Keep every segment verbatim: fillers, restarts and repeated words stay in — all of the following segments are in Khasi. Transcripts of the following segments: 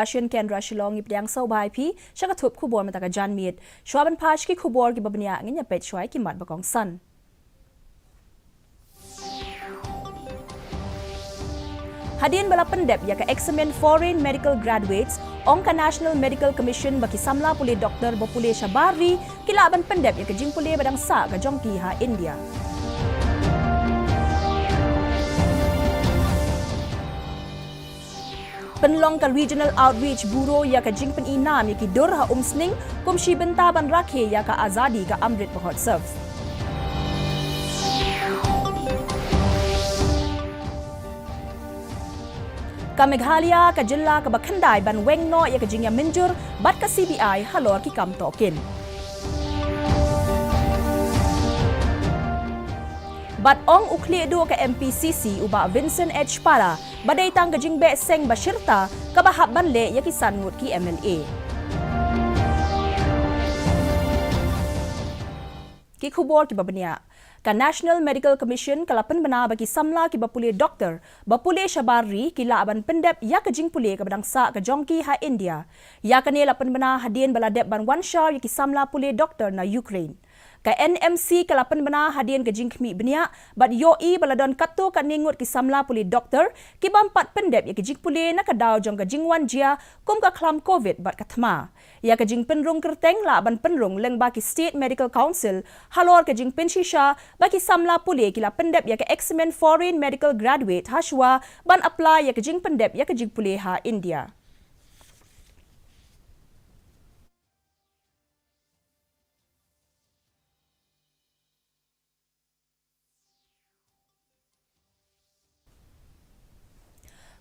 Station Kendra Shillong, ngi pdiang sngewbha ïa phi sha ka thup khubor mynta ka janmiet. Shuwa ban phai sha ki khubor kiba bniah, ngin ïa peit shuwa ïa ki mat ba kongsan. Hadien ba la pyndep ïa ka eksamin Foreign Medical Graduates, ong ka National Medical Commission ba ki samla pule doktor ba pule shabar ri ki lah ban pyndep ïa ka jingpule ba dang sah ka jong ki ha India. Pynlong ka Regional Outreach Bureau ïa ka jingpyni nam ïa ki dur ha Umsning, kum shi bynta ban rakhe ïa ka Azadi ka Amrit Mahotsav. Ka Meghalaya ka jylla kaba khyndai ban weng noh ïa ka jingïamynjur bad ka C B I halor ki kam tohkit. Bad ong u khlieh duh ka M P C C u Bah Vincent H Para ba dei tang ka jingbeh seng ba shirta kaba hap ban leh ïa ki san ngut ki M L A. Ki khubor kiba bniah. Ka National Medical Commission ka la pynbna ba ki samla kiba pule doktor ba pule shabar ri ki lah ban pyndep ïa ka jingpule kaba dang sah ka jong ki ha India. Ïa kane la pynbna hadien ba la dep ban wan shaw ïa ki samla pule doktor na Ukraine. Ka N M C ka la pynbna hadien ka jingkhmih bniah bad ïohi ba la don katto katne ngut ki samla pule doktor ki bym pat pyndep ïa ka jingpule na ka daw jong ka jingwan jia kum ka khlam covid bad ka thma. Ïa ka jingpynrung kyrteng lah ban pynrung lyngba ki State Medical Council halor ka jingpynshisha ba ki samla pule ki la pyndep ïa ka eksamin Foreign Medical Graduate hashwa ban apply ïa ka jingpyndep ïa ka jingpule ha India.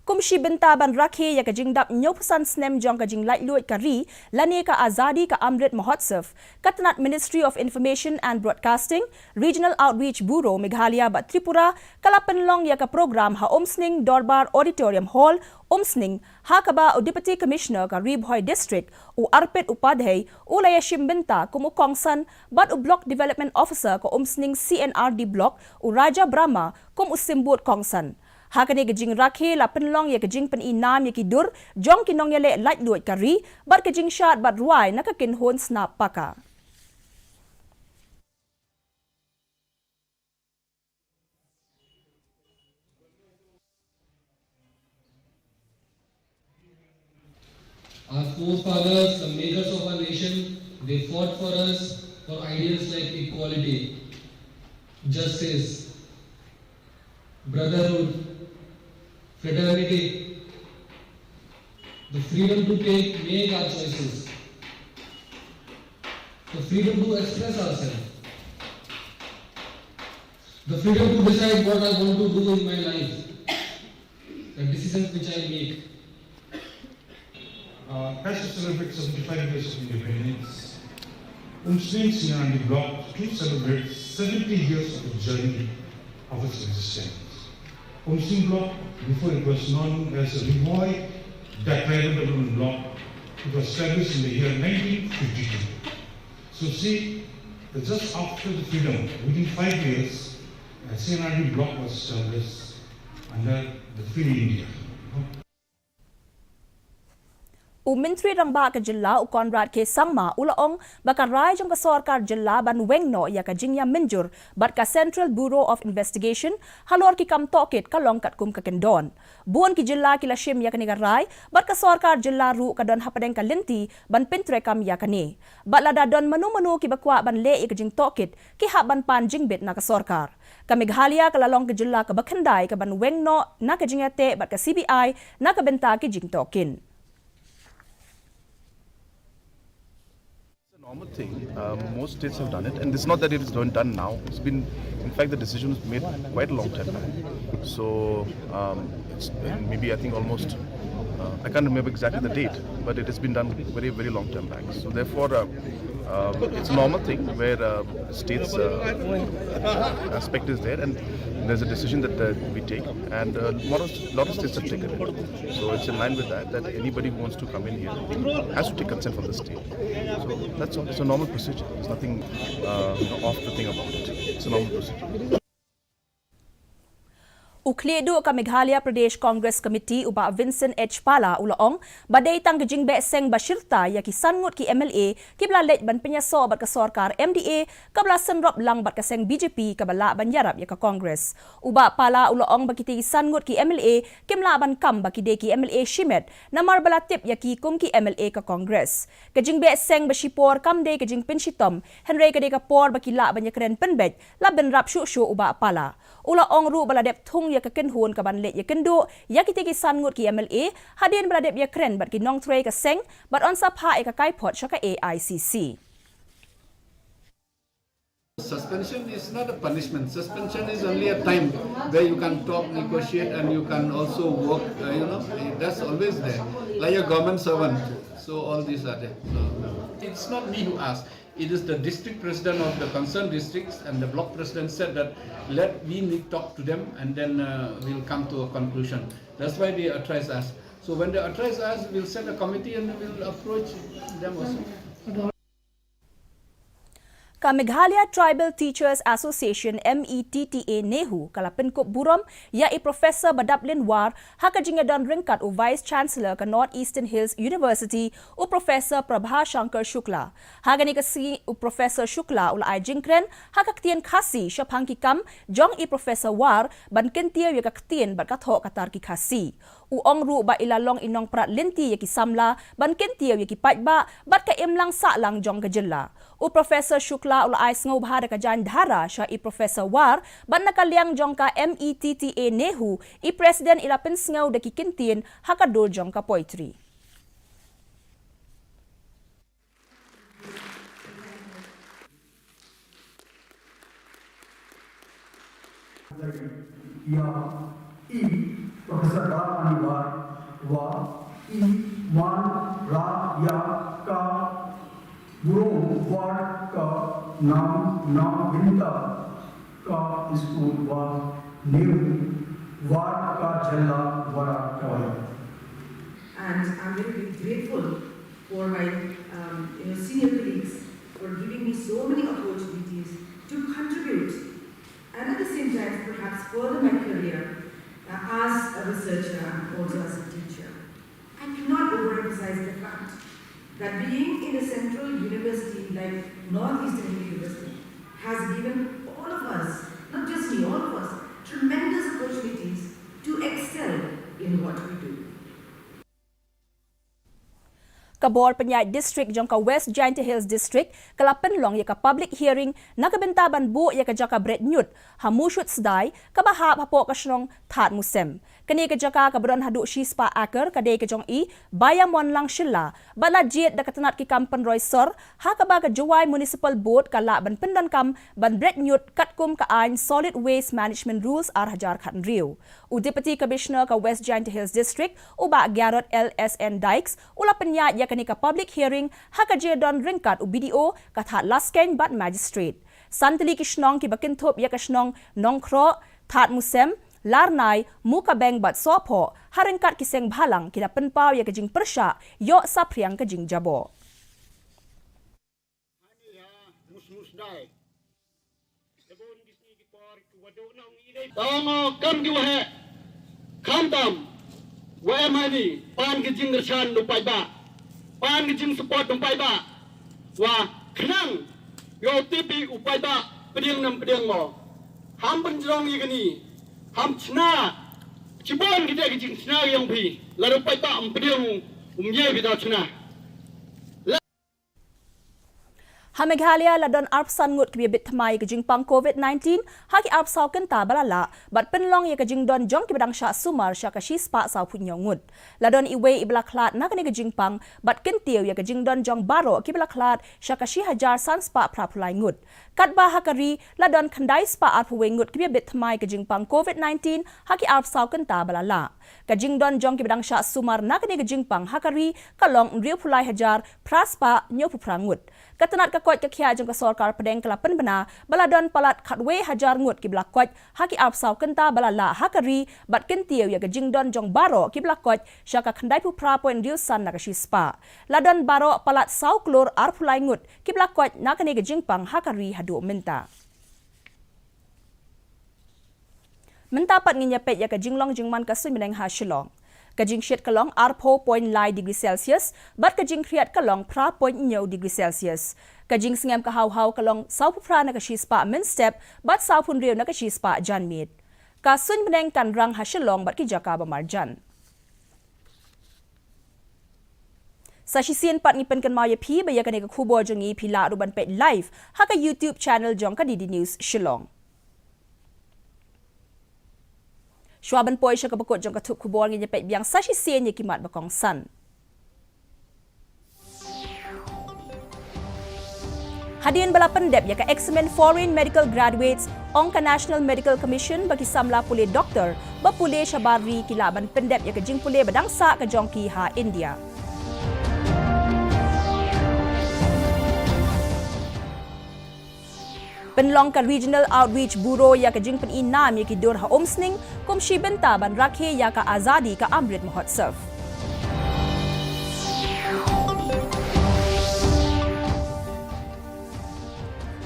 Kum shi bynta ban rakhe ïa ka jingdap hynñiewphew san snem jong ka jinglaitluid ka ri lane ka Azadi ka Amrit Mahotsav, ka tnat Ministry of Information and Broadcasting, Regional Outreach Bureau Meghalaya bad Tripura ka la pynlong ïa ka program ha Umsning Dorbar Auditorium Hall, Umsning, ha kaba u Deputy Commissioner ka Ri Bhoi District, u Arpit Upadhyay, u la ïashim bynta kum u kongsan bad u Block Development Officer ka Umsning C and R D Block, u Raja Brahma, kum u symbud kongsan. Ha kane ka jingrakhe la pynlong ïa ka jingpyni nam ïa ki dur jong ki nongïaleh laitluid ka ri bad ka jingshad bad rwai na ka kynhun snap paka. Our forefathers, the makers of our nation, they fought for us for ideals like equality, justice, brotherhood, fraternity, the freedom to take, make our choices, the freedom to express ourselves, the freedom to decide what I want to do in my life, the decisions which I make. Uh, as we celebrate seventy-five years of independence, Umsning C and R D Block too celebrates seventy years of the journey of its existence. Umsning Block, before it was known as Ri Bhoi, that tribal development block, it was established in the year nineteen fifty-two. So see, just after the freedom, within five years, uh, C and R D Block was established under the Free India. U Myntri Rangbah ka Jylla u Conrad K Sangma u la ong ba ka rai jong ka sorkar jylla ban weng noh ïa ka jingïamynjur bad ka Central Bureau of Investigation halor ki kam tohkit ka long katkum ka kyndon. Bun ki jylla ki la shim ïa kane ka rai bad ka sorkar jylla ruh ka don hapdeng ka lynti ban pyntreikam ïa kane. Bad lada don mano mano kiba kwah ban leh ïa ka jingtohkit, ki hap ban pan jingbit na ka sorkar. Ka Meghalaya ka la long ka jylla kaba khyndai kaban weng noh na ka jingïateh bad ka C B I na ka bynta ki jingtohkit. It's a normal thing. Um, most states have done it, and it's not that it is done, done now. It's been, in fact, the decision was made quite a long time back. So, um, it's, and maybe I think almost, uh, I can't remember exactly the date, but it has been done very, very long time back. So therefore, uh, um, it's a normal thing where, uh, states, uh, aspect is there, and there's a decision that, uh, we take, and a lot of, lot of states have taken it. So it's in line with that, that anybody who wants to come in here has to take consent from the state. So that's all. It's a normal procedure. There's nothing, uh, you know, off-putting about it. It's a normal procedure. U khlieh duh ka Meghalaya Pradesh Congress Committee u Bah Vincent H Pala u la ong ba dei tang ka jingbeh seng ba shirta ïa ki san ngut ki M L A kiba la leit ban pynïasoh bad ka sorkar M D A kaba la synrop lang bad ka seng B J P kaba lah ban ïarap ïa ka Congress. U Bah Pala u la ong ba kitei ki san ngut ki M L A kim lah ban kam ba ki dei ki M L A shimet namar ba la tip ïa ki kum ki M L A ka Congress. Ka jingbeh seng ba shipor kam dei ka jingpynshitom, hynrei ka dei ka por ba ki lah ban ïakren pynbeit, la bynrap shuh shuh u Bah Pala. U la ong ruh ba la dep thung ïa ka kynhun kaban leit ïakynduh ïa kitei ki san ngut ki M L A hadien ba la dep ïakren bad ki nongtrei ka seng bad yn sa phah ïa ka kaiphod sha ka A I C C. Suspension is not a punishment. Suspension is only a time where you can talk, negotiate, and you can also work. Uh, you know, that's always there, like a government servant. So all these are there. So it's not me who asked. It is the district president of the concerned districts and the block president said that let we need talk to them and then uh, we'll come to a conclusion. That's why they authorized us. So when they authorize us, we'll send a committee and we'll approach them also. Ka Meghalaya Tribal Teachers Association, M E T T A NEHU, ka la pynkup burom ïa i Professor Badaplin War ha ka jingïadon ryngkat u Vice Chancellor ka North Eastern Hills University, u Professor Prabha Shankar Shukla. Ha kane ka sngi u Professor Shukla u la ai jingkren ha ka ktien Khasi shaphang ki kam jong i Professor War ban kyntiew ïa ka ktien bad ka thoh ka tar ki Khasi. U ong ruh ba i la long i nongprat lynti ïa ki samla ban kyntiew ïa ki paidbah bad ka imlang sahlang jong ka jylla. U Professor Shukla u la ai sngewbha da ka jaiñ dhara sha i Professor War bad na ka liang jong ka M E T T A NEHU, i President i la pynsngew da ki kyntien ha ka dur jong ka poetry. Ïa i Professor Dal Anwar wa i man ra ïa ka burom War ka nam na bynta ka skul wa NEHU War ka jylla wa ra kawai. And I'm very grateful for my um, you know, senior colleagues for giving me so many opportunities to contribute and at the same time perhaps further my career uh, as a researcher and also as a teacher. I cannot overemphasize the fact that being in a central university like Northeastern University has given all of us, not just me, all of us, tremendous opportunities to excel in what we do. Ka bor pynïaid district jong ka West Jaintia Hills District ka la pynlong ïa ka public hearing na ka bynta ban buh ïa ka jaka bret ñiut ha Mushut Sdai kaba hap hapoh ka shnong Thadmusem. Kane ka jaka kaba don haduh shispah akar ka dei ka jong i Baïamonlang Shylla bad la jied da ka tnat ki kam pynroi sor ha kaba ka Jowai Municipal Board ka lah ban pyndonkam ban bret ñiut katkum ka aiñ Solid Waste Management Rules ar hajar khathynriew. U Deputy Commissioner ka West Jaintia Hills District, u Bah Garrod L S N Dykes, u la pynïaid ïa kane ka public hearing ha ka jingdon ryngkat u B D O, ka Thadlaskein bad Magistrate. San tylli ki shnong kiba kynthup ïa ka shnong Nongkhroh, Thadmusem, Larnai, Mukabeng bad Sohphoh, ha ryngkat ki seng bhalang ki la pynpaw ïa ka jingpyrshah ïoh saphriang ka jingjabok. Hani ha Musmus Dai. Tang o kam ki waheh. Khamtam wa em hani pan ki jingkyrshan u paidbah, pan ki jingsupport u paidbah. Wa khnang ïoh tip u paidbah pdiang nam pdiang mo. Ham pynjrong ïa kani, ham chna. Chibon kita ki jingchna ïa u phi. Lada u paidbah um pdiang, um ïa kita chna. Ha Meghalaya la don arphew san ngut kiba ïabit thymmai ïa ka jingpang covid nineteen ha ki arphew saw kynta ba la lah bad pynlong ïa ka jingdon jong kiba dang shah sumar sha ka shispah sawphew hynñiew ngut. La don iwei iba la khlad na kane ka jingpang bad kyntiew ïa ka jingdon jong baroh kiba la khlad sha ka shi hajar san spah phraphew lai ngut. Katba ha ka ri la don khyndai spah arphew wei ngut kiba ïabit thymmai ïa ka jingpang covid nineteen ha ki arphew saw kynta ba la lah. Ka jingdon jong kiba dang shah sumar na kane ka jingpang ha ka ri ka long hynriewphew lai hajar phra spah hynñiewphew phra ngut. Ka tnat ka koit ka khiah jong ka sorkar pdeng ka la pynbna ba la don palat khatwei hajar ngut kiba la koit ha ki arphew saw kynta ba la lah ha ka ri bad kyntiew ïa ka jingdon jong baroh kiba la koit sha ka khyndaiphew phra point hynriew san na ka shispah. La don baroh palat saw klur arphew lai ngut kiba la koit na kane ka jingpang ha ka ri haduh mynta. Mynta pat ngin ïa peit ïa ka jinglong jingman ka suiñ bneng ha Shillong. Ka jingshit ka long arphew point lai degree Celsius, bad ka jingkhriat ka long phra point hynñiew degree Celsius. Ka jingsngem ka haw haw ka long sawphew phra na ka shispah mynstep, bad sawphew hynriew na ka shispah janmiet. Ka suiñ bneng kan rang ha Shillong bad ki jaka ba marjan. Sa shisien pat ngi pynkynmaw ïa phi ba ïa kane ka khubor jong ngi phi lah ruh ban peit live ha ka YouTube channel jong ka D D News Shillong. Shuwa ban poi sha kaba kut jong ka thup khubor, ngin ïa peit biang sa shisien ïa ki mat ba kongsan. Hadien ba la pyndep ïa ka eksamin Foreign Medical Graduates, ong ka National Medical Commission ba ki samla pule doktor ba pule shabar ri ki lah ban pyndep ïa ka jingpule ba dang sah ka jong ki ha India. Pynlong ka Regional Outreach Bureau ïa ka jingpyni nam ïa ki dur ha Umsning kum shi bynta ban rakhe ïa ka Azadi ka Amrit Mahotsav.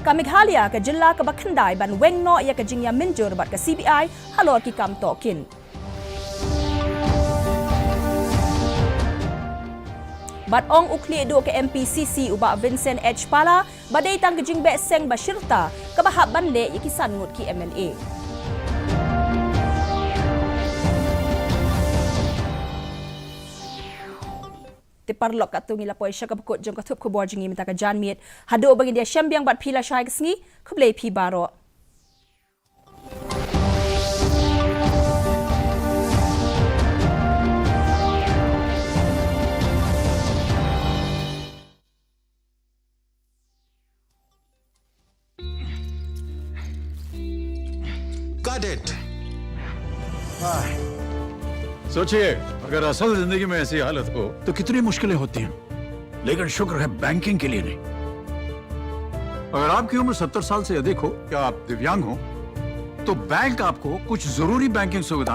Ka Meghalaya ka jylla kaba khyndai ban weng noh ïa ka jingïamynjur bad ka C B I halor ki kam tohkit. Bad ong u khlieh duh ka M P C C u Bah Vincent H Pala ba dei tang ka jingbeh seng ba shirta kaba hap ban leh ïa ki san ngut ki M L A. Te paralok, katto ngi la poi sha kaba kut jong ka thup khubor jong ngi mynta ka janmiet. Haduh ba ngin ïashem biang bad phi lashai ka sngi, khublei phi baroh. Got it. सोचिए, अगर असल जिंदगी में ऐसी हालत हो, तो कितनी मुश्किलें होती हैं। लेकिन शुक्र है, बैंकिंग के लिए नहीं। अगर आपकी उम्र सत्तर साल से अधिक हो या आप दिव्यांग हो, तो बैंक आपको कुछ जरूरी बैंकिंग सुविधाएं